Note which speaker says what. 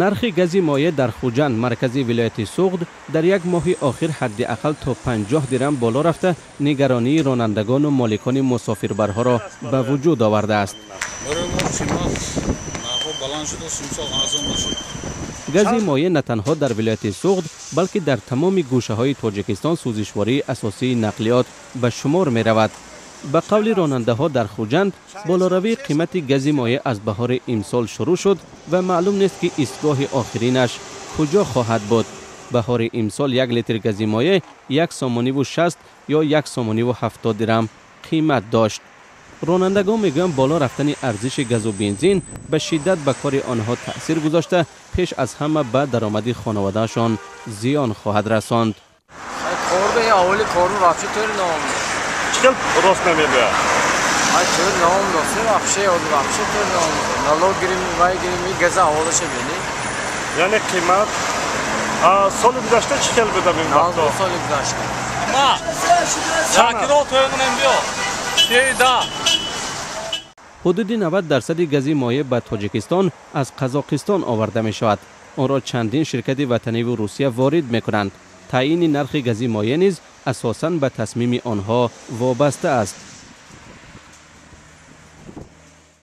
Speaker 1: Нархи гази моеъ дар Хуҷанд, маркази вилояти Суғд, дар як моҳи охир ҳадди ақал то 50 дирам боло рафта, нигаронии ронандагону моликони мусофирбарҳоро ба вуҷуд овардааст. Гази моеъ на танҳо дар вилояти Суғд, балки дар тамоми гӯшаҳои Тоҷикистон сӯзишвории асосии нақлиёт ба шумор меравад. Ба қавли ронандаҳо дар Хуҷанд, болоравии қимати гази моеъ аз баҳори имсол шурӯъ шуд ва маълум нест, ки истгоҳи охиринаш куҷо хоҳад буд. Баҳори имсол 1 литр гази моеъ 1 сомониву 60 ё 1 сомониву 70 дирам қимат дошт. Ронандагон мегӯянд, боло рафтани арзиши газу бензин ба шиддат ба кори онҳо таъсир гузошта, пеш аз ҳама ба даромади хонаводаашон зиён хоҳад расонд.
Speaker 2: Чӣ хел рост намегӯяд?
Speaker 3: Ай, тӯр наомдосе, вообще, вообще тӯр наомдо. Налог гирим, вай гирим, газа ҳаволаша бини.
Speaker 2: Яъне қимат соли гузашта чӣ хел буда ин вақто?
Speaker 3: Соли гузашта.
Speaker 4: Ма шакиро тӯй кунем, биё шеда.
Speaker 1: Ҳудуди 90 дарсади гази моеъ ба Тоҷикистон аз Қазоқистон оварда мешавад. Онро чандин ширкати ватаниву Русия ворид мекунанд. Таъйини нархи гази моеъ низ асосан ба тасмими онҳо вобаста аст.